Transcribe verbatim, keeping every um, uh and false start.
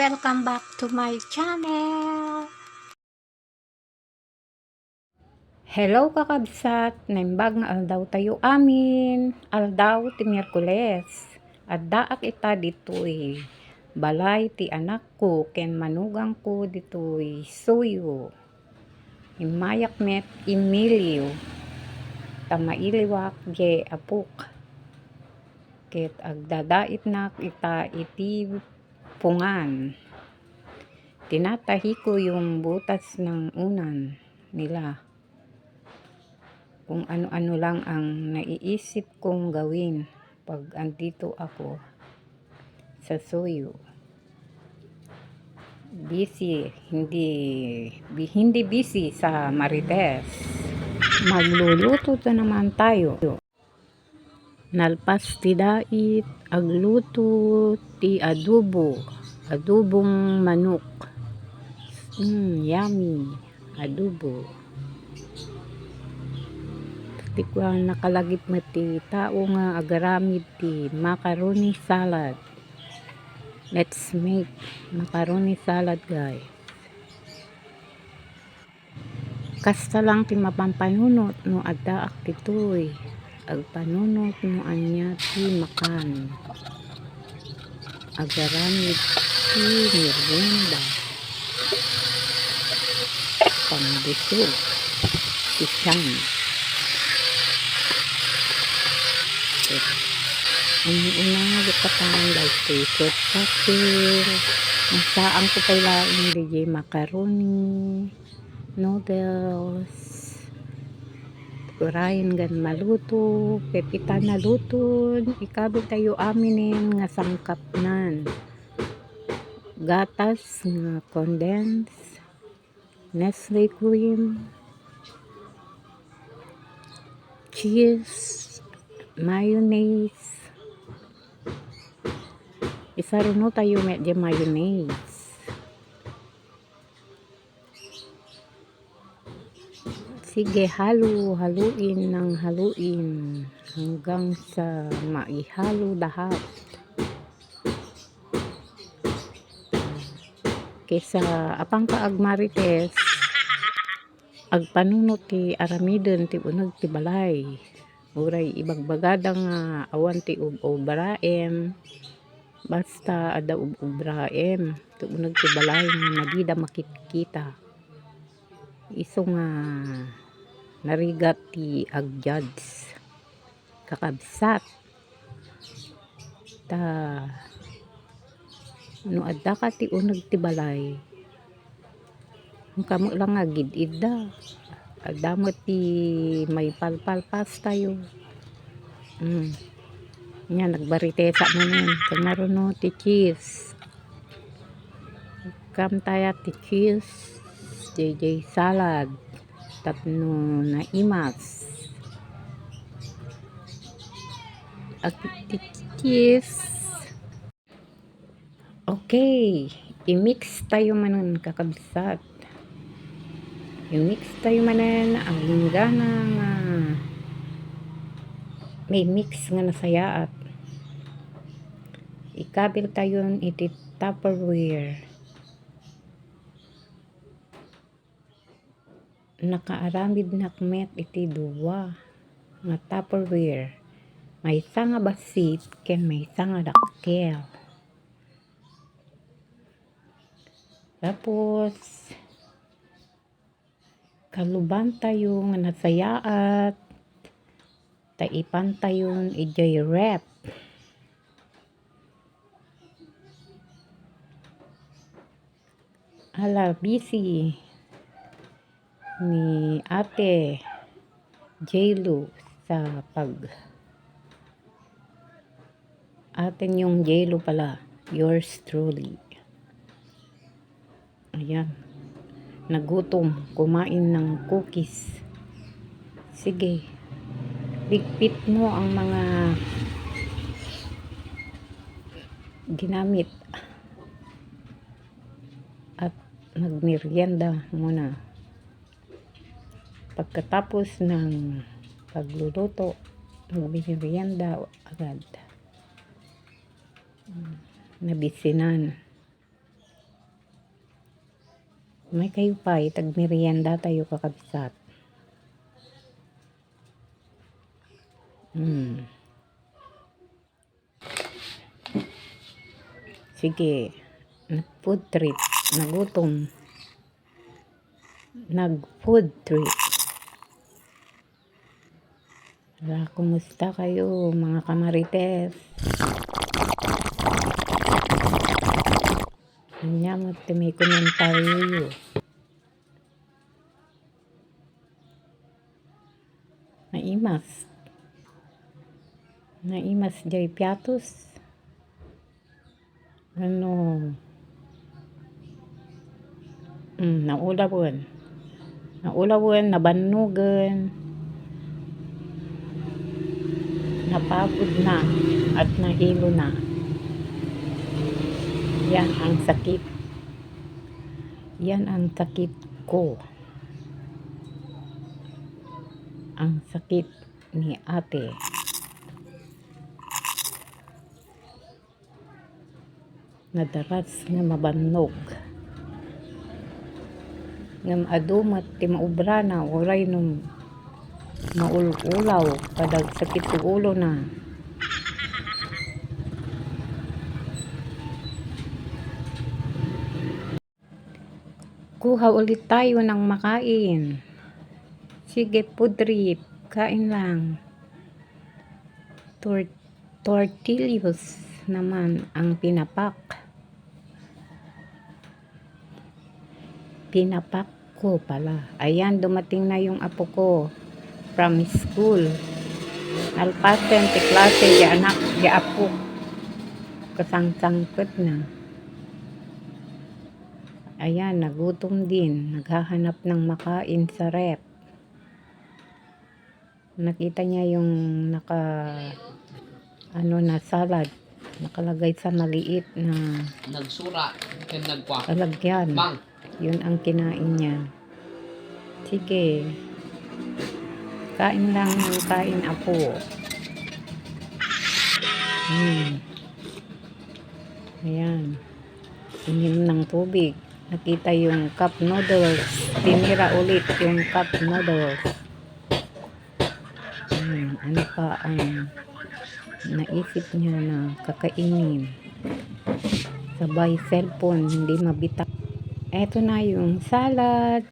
Welcome back to my channel. Hello, kakabsat! Naimbag nga aldaw tayo amin. Aldaw ti Miyerkules. Addaak ita ditoy balay ti anakko ken manugangko ditoy Suyo. Immayak met Emilio, ta mailiwak diay apok. Ket agdadaitnak ita iti pungan. Tinatahiko yung butas ng unan nila. Kung ano-ano lang ang naiisip kong gawin pag andito ako sa Suyo. Busy, hindi, bi-, hindi busy sa Marites. Magluluto na naman tayo. Nalpas ti dait, agluto ti adobo, adobong manok. Mm, yummy. Adobo. Ti kua, nakalagip met ti tao nga agaramid ti macaroni salad. Let's make macaroni salad, guys. Kasta lang ti mapampanunot no addaak ditoy. Agpanunot no ania ti makan. Agaramid ti merienda. Pambusog ti tiyan. Ang una, yukapan, like, fruit cocktail. Ang saan ko pay laeng di macaroni, noodles. Urayen ngan maluto, ket ita naluton, ikabil tayo aminen nga sangkapnan. Gatas nga condense, Nestle cream, cheese, mayonnaise. Isaruno tayo met di mayonnaise. Sige, halo, haluin ng haluin hanggang sa maihalo lahat. Kaysa apang ka agmarites, agpanunot ti aramiden ti uneg ti balay. Uray ibagbagada nga awan ti ub-, ubraem, basta adda ub-, ubraem ti uneg ti balay nga madida makitkita. Isu nga narigat ti agjudge, kakabsat. Ta, no adda ka ti uneg ti balay, kamo lang nga gid-idda. Adda met ti maipalpalpas tayo. Mm. Nia, nagbaritesa manen. Kanaruno ti cheese. Kam taya ti cheese, J J salad, tapno naimas. At ti cheese. Okay, i-mix tayo manen, kakabsat. I-mix tayo manen, agingga nga may mix nga nasayaat. Ikabil tayon iti Tupperware. Nakaaramidnak met iti dua nga Tupperware. Maysa nga bassit ken maysa nga dakkel. Tapos, kaluban tayo nga nasayaat, ta ipan tayon idiay ref. Ala, busy ni Ate J-Lo sa pag-, Ate Nyong J-Lo pala, yours truly. Ayan. Nagutom, kumain ng cookies. Sige. Ligpit mo ang mga ginamit at magmerienda muna. Pagkatapos ng pagluluto, magmerienda agad. Mm, nabisinan. May kayo pa, itag merienda tayo, kakabsat. Hmm. Sige. Nag-food trip. Nagutom. Nag-food trip. Ala, kumusta kayo, mga kamarites? Anya mo ti may komentaryo. Naimas. Naimas jay piatos. Ano? Mm, naulawen. Naulawen, nabannugen. Napagod na at nahilo na. Yan ang sakit. Yan ang sakit ko. Ang sakit ni ate. Nadaras nga mabannog. Ngem adu met ti maubrana, uray no maul-ulaw, kadagsakit ti ulona. Kuha ulit tayo ng makain. Sige, food trip. Kain lang. Tor-, tortillas naman ang pinapak. Pinapak ko pala. Ayan, dumating na yung apo ko from school. Nalpasen ti klase, di anak, di apo. Kasangsangpet na. Ayan, nagutom din. Naghahanap ng makain sa ref. Nakita niya yung naka, ano na, salad. Nakalagay sa maliit na Nagsura ken nagkwa. Lalagyan. Mang. Yun ang kinain niya. Sige. Kain lang ng kain, apo. Hmm. Ayan. Inom ng tubig. Nakita yung cup noodles. Tinira ulit yung cup noodles. Hmm, ano pa ang naisip niya na kakainin? Sabay cellphone, hindi mabita. Eto na yung salad.